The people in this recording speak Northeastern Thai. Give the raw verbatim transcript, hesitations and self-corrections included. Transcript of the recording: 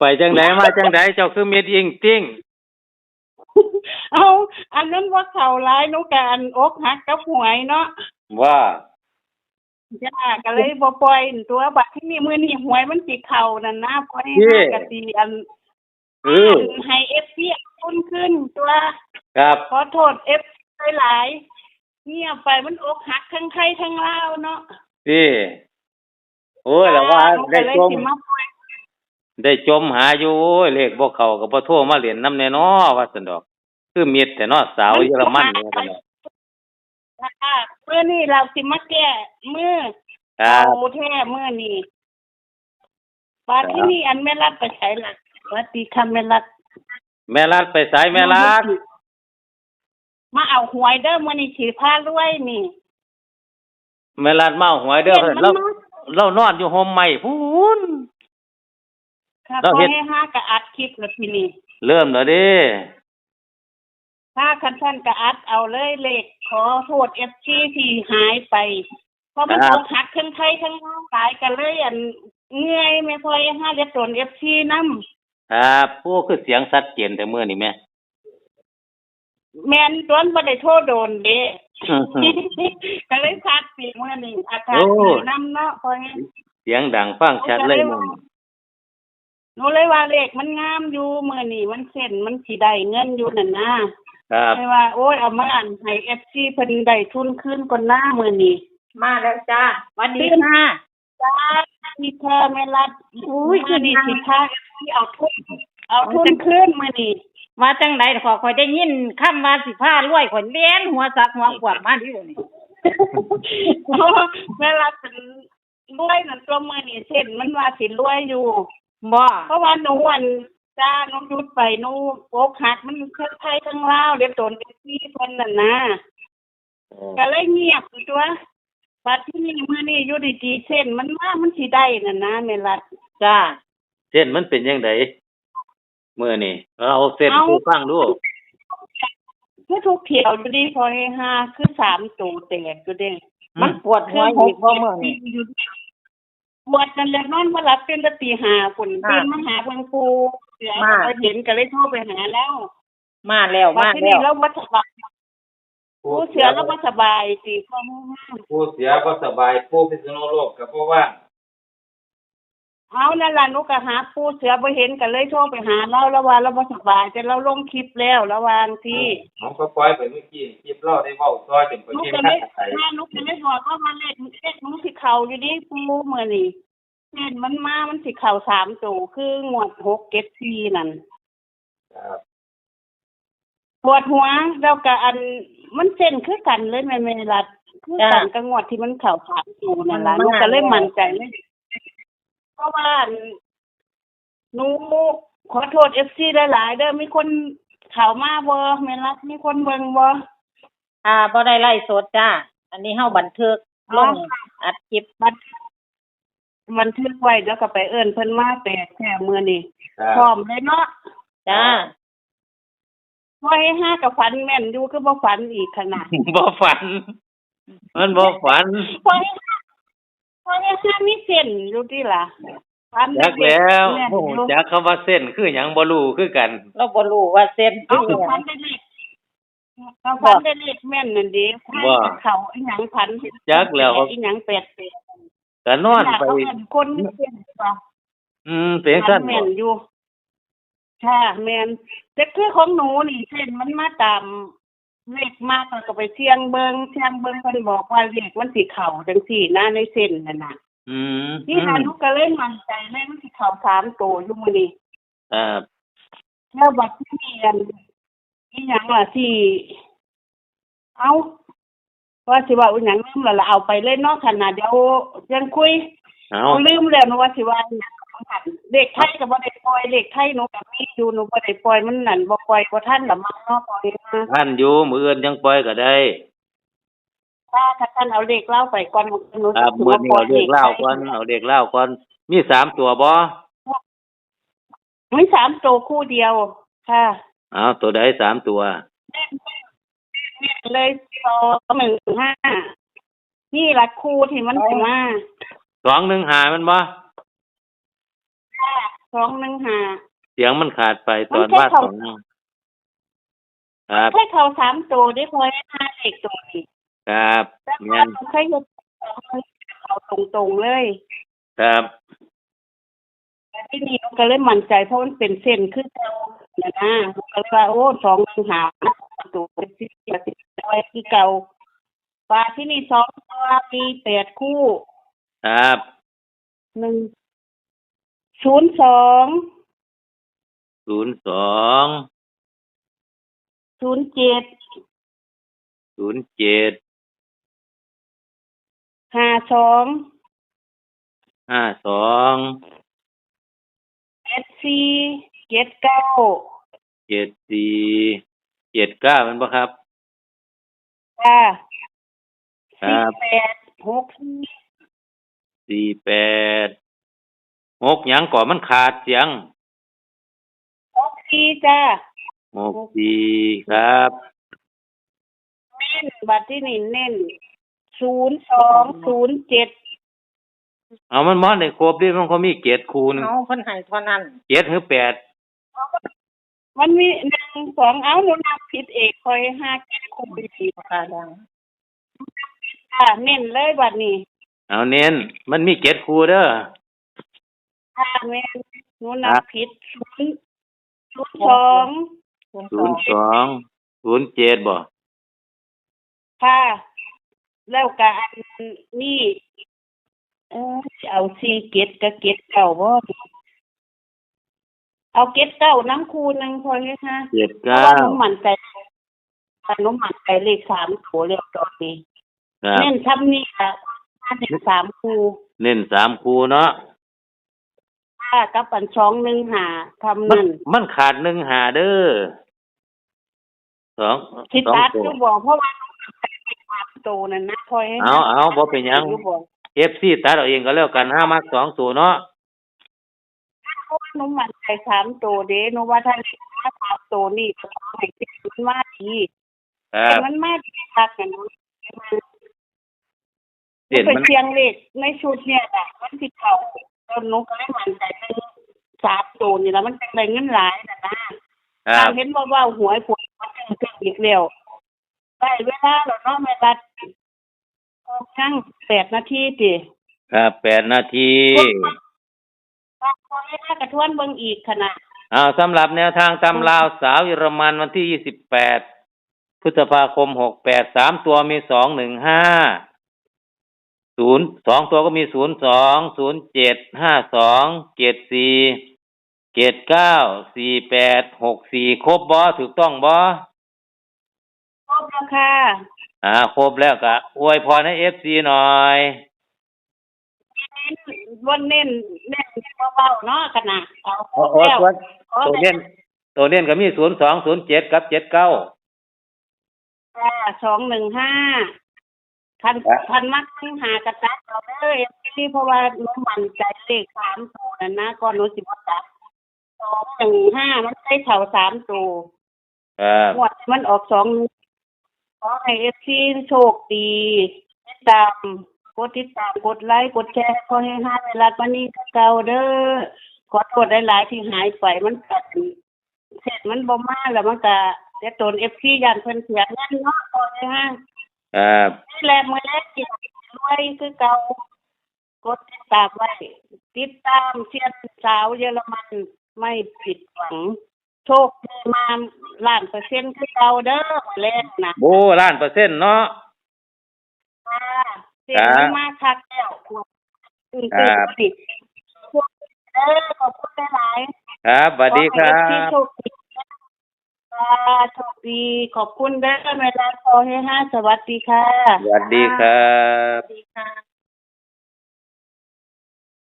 ไปจังใดมาจังใด เจ้าคือมิดอิงติง เอา อันนั้นว่าเข้าหลาย หนูก็อันอกหักกับหวยเนาะ ว่า จ้า ก็เลยบ่ปล่อยตัว บัดที่นี่มื้อนี้หวยมันสิเข้านั่นนะ พอดี เย้ หากะสิอัน เออ ให้เอฟซีเอาทุนคืนตัว ครับ ขอโทษเอฟซีหลายๆ เงียบไปมันอกหักทั้งไทยทั้งลาวเนาะ ติ โอ้ย แล้วว่า อ่า ได้จม หนูก็เลยสิมาปล่อย ได้จมหาอยู่ โอ้ย เลขบ่เข้าก็บ่โทรมาเล่นนำแน่น้อ ว่าซั่นดอก คือมิดแท้เนาะ สาวเยอรมัน ว่าซั่นดอก ค่ะ มื้อนี้เราสิมาแก้มือ ครับ เอาแท้มื้อนี้ บัดที่นี่อันแม่รัฐไปไสล่ะ สวัสดีค่ะแม่รัฐ แม่รัฐไปไสแม่รัฐ มาเอาหวยเด้อ มื้อนี้สิพารวยนี่ แม่รัฐมาเอาหวยเด้อ เห็นมัน เรา มา เรานอนอยู่ฮ่มไม้พู้น ค่ะ เราเฮ็ด พอให้ห้าก็อัดคลิปแล้วทีนี้ เริ่มแล้วเด้ ถ้าคันซั่นก็อัดเอาเลยเลข ขอโทษเอฟซีที่หายไป เพราะมัน ครับ อกหักทั้งไทยทั้งลาวหลาย ก็เลยอันเมื่อย แม่พ่อยห้าเรียกโดนเอฟซีนำ ครับ โอ้ คือเสียงชัดเจนแต่มื้อนี้แม่ แม่นตัวน บ่ได้โทรโดนเด้ อืม ก็เลยชัดเจนมื้อนี้ อากาศ โอ้ ดีนำเนาะ พ่อแฮง เสียงดังฟังชัดเลย หนูก็เลยว่า มื้อนี้ หนูเลยว่าเลขมันงามอยู่ มื้อนี้มันเส้นมันสิได้เงินอยู่นั่นนะ ครับ เลยว่า โอ้ย เอามาอันให้เอฟซีเพิ่นได้ทุนคืนก่อนนะมื้อนี้ มาแล้วจ้า หวัดดีค่ะ จ้า สวัสดีค่ะแม่รัฐ อุ้ย มื้อนี้ คือดี สิพาเอฟซีเอาทุน เอาทุนคืนมื้อนี้ ว่าจังใด๋ ข้อย ข้อยได้ยินคำว่าสิพารวย ข้อยแล่นหัวสักหัวขวางมาเดี๋ยวนี้ แม่รัฐเป็น รวยนั่นตัวมื้อนี้เส้นมันว่าสิรวยอยู่ บ่ เพราะว่าหนูอัน จ้า หนูหยุดไป หนูอกหัก มันทั้งไทยทั้งลาว เรียกโดนเอฟซีเพิ่นนั่นนะ เออ ก็เลยเงียบอยู่ตัว บัดที่นี่มื้อนี้อยู่ดีๆ เส้นมันมา มันสิได้นั่นนะแม่รัฐ จ้า เส้นมันเป็นจังใด๋ มื้อนี้ เอาเส้น เอ้า สู่ฟังดู คือถูกเขียวอยู่เด้ พอเฮฮา คือสามตัวแตกอยู่เด้ อืม มันปวดหัวอีกบ่มื้อนี้ อยู่ ปวดนั่นแหละ นอนบ่หลับ ตื่นแต่ตีห้าพุ้น ค่ะ ตื่นมาหาเบิ่งปู่เสือ มา ก็บ่เห็น ก็เลยโทรไปหาลาว มาแล้ว บัดที่นี่ มาแล้ว ลาวบ่สบาย ปู่เสือ ปู่เสือลาวบ่สบายติ พอเฮฮา ปู่เสือบ่สบาย ปู่พิษณุโลกก็บ่ว่าง เอานั่นล่ะ หนูก็หาปู่เสือบ่เห็น ก็เลยโทรไปหาลาว ลาวว่าลาวบ่สบาย แต่ลาวลงคลิปแล้ว ลาวว่าจั่งซี้ อืม เอาก็ปล่อยไปเมื่อกี้ คลิปลาวได้เว้าต่อจนไป หนูก็เลย เก่งคักไส หนูก็เลยบอกลาวว่าเลข เลขหนูสิเข้าอยู่เด้ปู่มื้อนี้ เส้นมันมา มันสิเข้าสามตัว คืองวดหกเจ็ดสี่นั่น ครับ ปวดหัว แล้วก็อัน มันเส้นคือกันเลยแม่ แม่รัฐ คือกัน จ้า กับงวดที่มันเข้าสามตัวนั่นล่ะ มันมา หนูก็เลยมั่นใจเลย เพราะว่าอัน หนูขอโทษเอฟซีหลายๆ เด้อ มีคนเข้ามาบ่ แม่รัฐ มีคนเบิ่งบ่ อ่า บ่ได้ไลฟ์สดจ้า อันนี้เฮาบันทึก อ๋อ ลงอัดคลิป บัน บันทึกไว้ เดี๋ยวก็ไปเอิ้นเพิ่นมาแตกแท้มื้อนี้ ครับ พร้อมเลยเนาะ จ้า พอเฮฮาก็ฝันแม่นอยู่ คือบ่ฝันอีกขนาด บ่ฝัน มันบ่ฝัน พอเฮฮา พอเฮฮามีเส้นอยู่ติล่ะ ฝัน จักแล้ว แม่นอยู่ บ่ฮู้จักคำว่าเส้นคือหยัง บ่รู้คือกัน ลาวบ่รู้ว่าเส้น เอ้า คือหยัง ฝันได้เลข เขาฝันได้เลขแม่นนั่นเด้ บ่ เขาอีหยังฝัน จักแล้ว อีหยังแปดแปด ก็นอนไป เขาเอิ้นคนมีเส้นบ่ อืม เป็นจั่งซั่นบ่ ฝันแม่นอยู่ ค่ะ แม่น แต่คือของหนูนี่เส้นมันมาตามเลขมาก ข้อยก็ไปเสี่ยงเบิ่ง เสี่ยงเบิ่ง เพิ่นบอกว่าเลขมันสิเข้าจั่งซี้นะ ในเส้นนั่นน่ะ อืม นี่ล่ะ อืม หนูก็เลยมั่นใจเลย มันสิเข้าสามตัวอยู่มื้อนี้ ครับ แล้วบัดที่นี่อัน อีหยังล่ะสิ เอ้า ว่าสิเว้าอีหยังลืมแล้วล่ะ เอาไปเลยเนาะ คันน่ะ เดี๋ยวจั่งคุย เอ้า เอาลืมแล้ว หนูว่าสิว่าอีหยัง เลขไทยก็บ่ได้ปล่อย เลขไทยหนูก็มีอยู่ หนูบ่ได้ปล่อย มันนั่น บ่ปล่อยบ่ทันละมั้งเนาะ ปล่อยมา ทันอยู่ มื้ออื่นจั่งปล่อยก็ได้ ถ้า ถ้าท่านเอาเลขลาวไปก่อน หนู ครับ สิ มื้อนี้เอาเลขลาวก่อน เอาเลขลาวก่อน มีสามตัวบ่ มีสามตัวคู่เดียวค่ะ เอาตัวใดสามตัว เลย สองหนึ่งห้า นี่ละคู่ที่มันสิมา สองหนึ่งห้า แม่นบ่ ค่ะ สองหนึ่งห้า เสียงมันขาดไป มัน ตอน เคย ว่า เข้า สองหนึ่ง ครับ เคยเข้าสามตัวเด้ พอให้ห้าเลขตัวนี้ ครับ แต่ แม่ ว่าน เคยเฮ็ดสองหนึ่งห้าเข้าตรงๆเลย ครับ แต่ที่นี่หนูก็เลยมั่นใจ เพราะมันเป็นเส้นคือเก่านะนะหนูก็เลยว่า โอ้ สองหนึ่งห้าตัวเป็นสิบตัวสิบไว้คือเก่า ว่าที่นี่สองตัวมีแปดคู่ ครับ หนึ่ง ศูนย์สอง ศูนย์สอง ศูนย์เจ็ด ศูนย์เจ็ด ห้าสอง ห้าสอง เจ็ดสี่ เจ็ดเก้า เจ็ดสี่ เจ็ดเก้า แม่นบ่ครับ ค่ะ ครับ สี่แปด หกสี่ สี่แปด หกหยังก่อน มันขาดเสียง หกสี่จ้า หกสี่ ครับ เน้น บัดที่นี่เน้น ศูนย์สอง ศูนย์เจ็ด เอามันบ่ได้ครบเด้ มันก็มีเจ็ดคู่หนึ่ง เอาเพิ่นให้เท่านั้น เจ็ดหรือแปด มันมีหนึ่งสอง เอ้า หนูนับผิดเอง คอยห้าเจ็ดคู่อีก ค่ะดัง ค่ะ เน้นเลยบัดนี้ เอาเน้น มันมีเจ็ดคู่เด้อ ค่ะ แม่น หนูนับผิด ศูนย์ ศูนย์สอง ศูนย์สอง ศูนย์เจ็ด บ่ ค่ะ แล้วก็อันนี้ เออ เอาสี่เจ็ดกับเจ็ดเก้าบ่ เอาเจ็ดเก้านำคู่หนึ่งพอเลยค่ะ เจ็ด เพราะ เก้า ว่าหนูมั่นใจ หนูมั่นใจเลขสามตัวแล้วตอนนี้ ครับ เน้นซ้ำนี่ค่ะ เน้นสามคู่ เน้นสามคู่เนาะ ค่ะ กับอันสองหนึ่งห้า ทำ มัน นั่น มันขาดหนึ่งห้าเด้อ สอง สิ สอง ตัด ตัว คือบอก เพราะว่าหนูมั่นใจเลขสามตัวนั่นนะพอเลย เอา เอา บ่เป็นหยัง อยู่บอก เอฟซี ตัดเอาเองก็แล้วกัน ห้ามักสองตัวเนาะ เพราะว่าหนูมั่นใจสามตัวเด้ หนูว่าถ้าเลขมาสามตัวนี่ก็ขอให้เจ็ดมันมาดี ครับ มันมาดีคักนะหนู เจ็ด ไป มัน เสี่ยงเลขในชุดเนี่ยแหละมันสิเข้า แล้วหนูก็เลยมั่นใจหนึ่งสามตัวนี่ละ มันจังได้เงินหลายนะนะ ครับ เห็นว่าเว้าหวยผลมันจังๆอีกแล้ว ได้เวลาแล้วเนาะแม่รัฐ ออกทั้งแปดนาทีติ ครับ แปดนาที พอเวลากระทวนเบิ่งอีกขนาด เอา สำหรับแนวทางตำลาวสาวเยอรมันวันที่ยี่สิบแปด พฤษภาคม หกแปด สามตัวมี สองหนึ่งห้า ศูนย์ สองตัวก็มี ศูนย์สอง ศูนย์เจ็ด ห้าสอง เจ็ดสี่ เจ็ดเก้า สี่แปด หกสี่ ครบบ่ ถูกต้องบ่ ครบแล้วค่ะ อ่า ครบแล้วก็อวยพรให้ เอฟซี หน่อย บนเน้นเน้นเบาๆเนาะขนาดเอาคร โอ้ บ โอ้ แล้ว ส่วน ขอ ตัว ให้ เน้น ตัวเน้นก็มี ศูนย์สอง ศูนย์เจ็ด กับ เจ็ดเก้า ค่ะ สองหนึ่งห้า คัน ครับ คันมักทั้งหากระตัดเอาเด้อ เอฟซี เพราะว่าหนูมั่นใจเลขสามตัวนั่นนะ ก่อนหนูสิบ่ตัด สองหนึ่งห้า มันเคยเข้าสามตัว ครับ งวดมันออกสอง ขอให้ เอฟซี โชคดี ติดตาม กดติดตาม กดไลค์ กดแชร์ ขอให้ห้าไวรัสมานี่คือเก่าเด้อ ขอโทษหลายๆที่หายไป มันกัดเสร็จมันบ่มาแล้วมันก็เสียตน เอฟซี ย่านเพิ่นเสียเงินเนาะ ขอให้ห้า ครับ นี่แหละมื้อแรกที่รวยคือเก่า กดติดตามไว้ ติดตามเซียนสาวเยอรมันไม่ผิดหวัง โชคดีมาล้านเปอร์เซ็นต์คือเก่าเด้อ มื้อแรกนะ โอ้ ล้านเปอร์เซ็นต์เนาะ ค่ะ เสียงมันมาคักแล้ว ครับ ติดเด้อ ขอบคุณหลายๆ ครับ สวัสดีครับ ขอให้ เอฟซี โชคดีค่ะ โชคดี ขอบคุณเด้อ แม่รัฐ ขอให้ห้า สวัสดีค่ะ สวัสดีครับ สวัสดีค่ะ